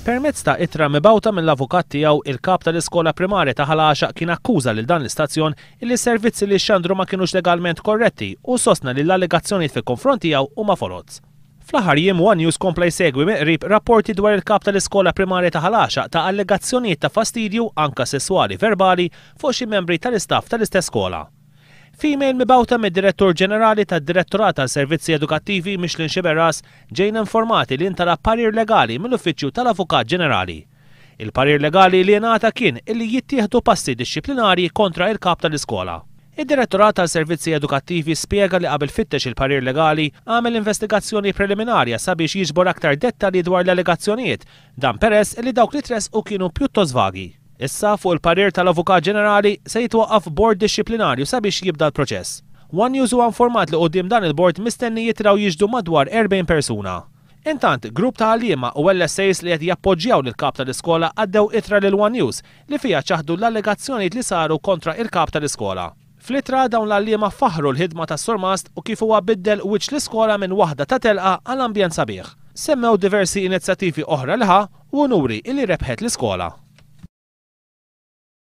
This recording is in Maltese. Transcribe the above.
Permezz ta' ittra mibgħuta mill-avukat tiegħu, il-Kap tal-Iskola Primarja ta' Ħal Għaxaq kien akkuża lil dan l-istazzjon illi s-servizzi li xxandru ma kinux legalment korretti u sostna li l-allegazzjonijiet fil-konfront tiegħu huma foloz. Fl-aħħar jiem one News kompla jsegwi mill-qrib rapporti dwar il-Kap tal-Iskola Primarja ta' Ħal Għaxaq ta' allegazzjonijiet ta' fastidju, anke sesswali verbali, fuq xi membri tal-istaff tal-istess skola. F'email mibgħuta mid-Direttur Ġenerali tad-Direttorat għal Servizzi Edukattivi Michelin Sciberras ġejna informati li intalab parir legali mill-Uffiċċju tal-Avukat Ġenerali. Il-parir legali li ingħata kien illi jittieħdu passi dixxiplinarji kontra il-Kap tal-iskola. Id-Direttorat għal Servizzi Edukattivi spjega li qabel fittex il-parir legali għamel investigazzjoni preliminarja sabiex jiġbor aktar dettalji dwar l-allegazzjonijiet, dan peress li dawk li tressqu kienu pjuttost vagi. Issa, fuq il-parir tal-Avukat Ġenerali, se jitwaqqaf bord dixxiplinarju sabiex jibda l-proċess. One News huwa informat li quddiem dan il-bord mistenni jitilgħu jixhdu madwar 40 persuna. Intant, grupp ta' għalliema u LSAs li qed jappoġġjaw lill-Kap tal-Iskola għaddew ittra lil One News li fiha ċaħdu l-allegazzjonijiet li saru kontra il-Kap tal-Iskola. Fl-ittra dawn l-għalliema faħħru l-ħidma tas-Surmast u kif huwa biddel wiċċ l-iskola minn waħda ta' telqa għal ambjent sabiħ. Semmew diversi inizjattivi oħra li ħa u unuri illi rebħet l-iskola.